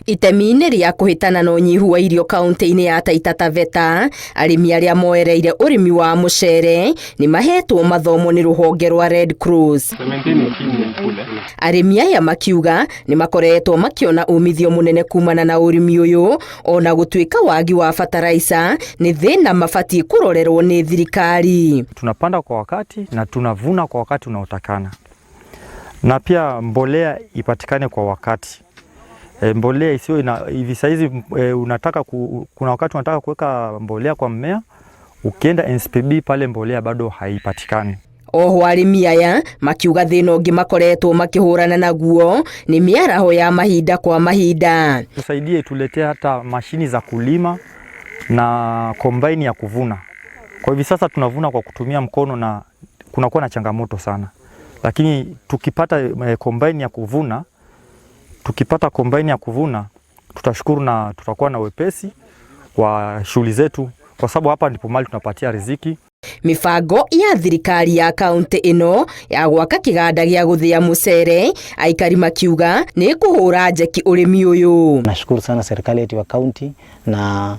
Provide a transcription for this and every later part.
Itemi-inĩ rĩa kũhĩtana na ũnyihu wa irio kaunti-inĩ ya Taita Taveta, arĩmi arĩa moereire ũrĩmi wa mũcere nĩ mahetwo mathomo nĩ rũhonge rwa Red Cross. Arĩmi aya makiuga nĩ makoretwo makĩona umithio mũnene kumana na ũrĩmi ũyũ ona gũtuĩka wagi wa bataraica nĩ thĩna mabatiĩ kũrorerwo nĩ thirikari. Tunapanda kwa wakati na tunavuna kwa wakati unaotakana, na pia mbolea ipatikane kwa wakati. Mbolea isiyo ina hivi saizi unataka kuna wakati unataka kuweka mbolea kwa mmea, ukienda NCPB pale mbolea bado haipatikani. Oho arĩmi aya makiuga thĩna ũngĩ makoretwo makĩhũrana naguo nĩ mĩaraho ya mahinda kwa mahinda. Tusaidie, tuletee hata mashini za kulima na kombaini ya kuvuna. Kwa hivi sasa tunavuna kwa kutumia mkono na kunakuwa na changamoto sana, lakini tukipata kombaini ya kuvuna tutashukuru na tutakuwa na wepesi wa shughuli zetu, kwa sababu hapa ndipo mali tunapatia riziki. Mibango ya thirikari ya kaunti ĩno ya gwaka kĩganda gĩa gũthĩa mũcere, aikari makiuga nĩ kũhũra njeki ũrĩmi ũyũ. Nashukuru sana serikali yetu ya kaunti na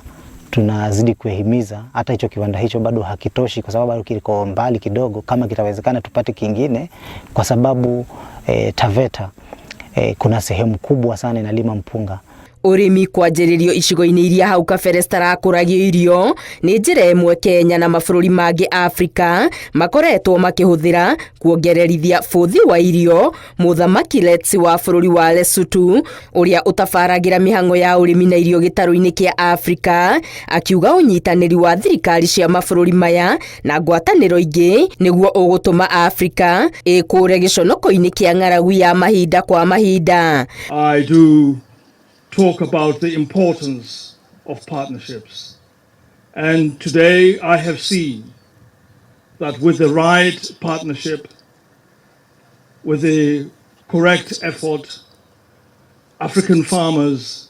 tunazidi kuhimiza hata hicho kiwanda hicho bado hakitoshi kwa sababu bado kiko mbali kidogo. Kama kitawezekana tupate kingine, kwa sababu Taveta kuna sehemu kubwa sana inalima mpunga. Ũrĩmi kwanjĩrĩrio icigo-inĩ iria hau kabere citarakũragio irio nĩ njĩra ĩmwe Kenya na mabũrũri mangĩ Afrika makoretwo makĩhũthĩra kuongererithia bũthi wa irio. Mũthamaki Letsi wa bũrũri wa Lesotho, ũrĩa ũtabaragĩra mĩhang'o ya ũrĩmi na irio gĩtarũ-inĩ kĩa Afrika, akiuga ũnyitanĩri wa thirikari cia mabũrũri maya na ngwatanĩro ingĩ nĩguo ũgũtũma Afrika ĩkũre gĩconoko-inĩ kĩa ng'aragu ya mahinda kwa mahinda. I do talk about the importance of partnerships. And today I have seen that with the right partnership, with the correct effort, African farmers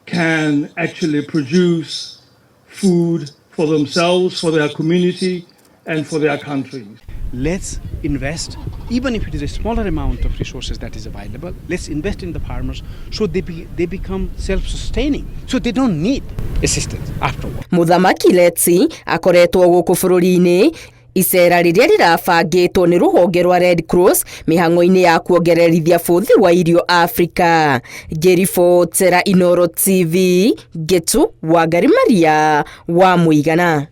can actually produce food for themselves, for their community, and for their countries. Let's invest, even if it is a smaller amount of resources that is available, let's invest in the farmers so they become self-sustaining, so they don't need assistance afterward. Mũthamaki Letsi akoretwo gũkũ bũrũri-inĩ icera rĩrĩa rĩrabangĩtwo nĩ rũhonge rwa Red Cross mĩhang'o-inĩ ya kuongererithia bũthi wa irio Afrika. Ngĩribotera Inooro TV, Ngetu Wangari Maria wa Mũigana.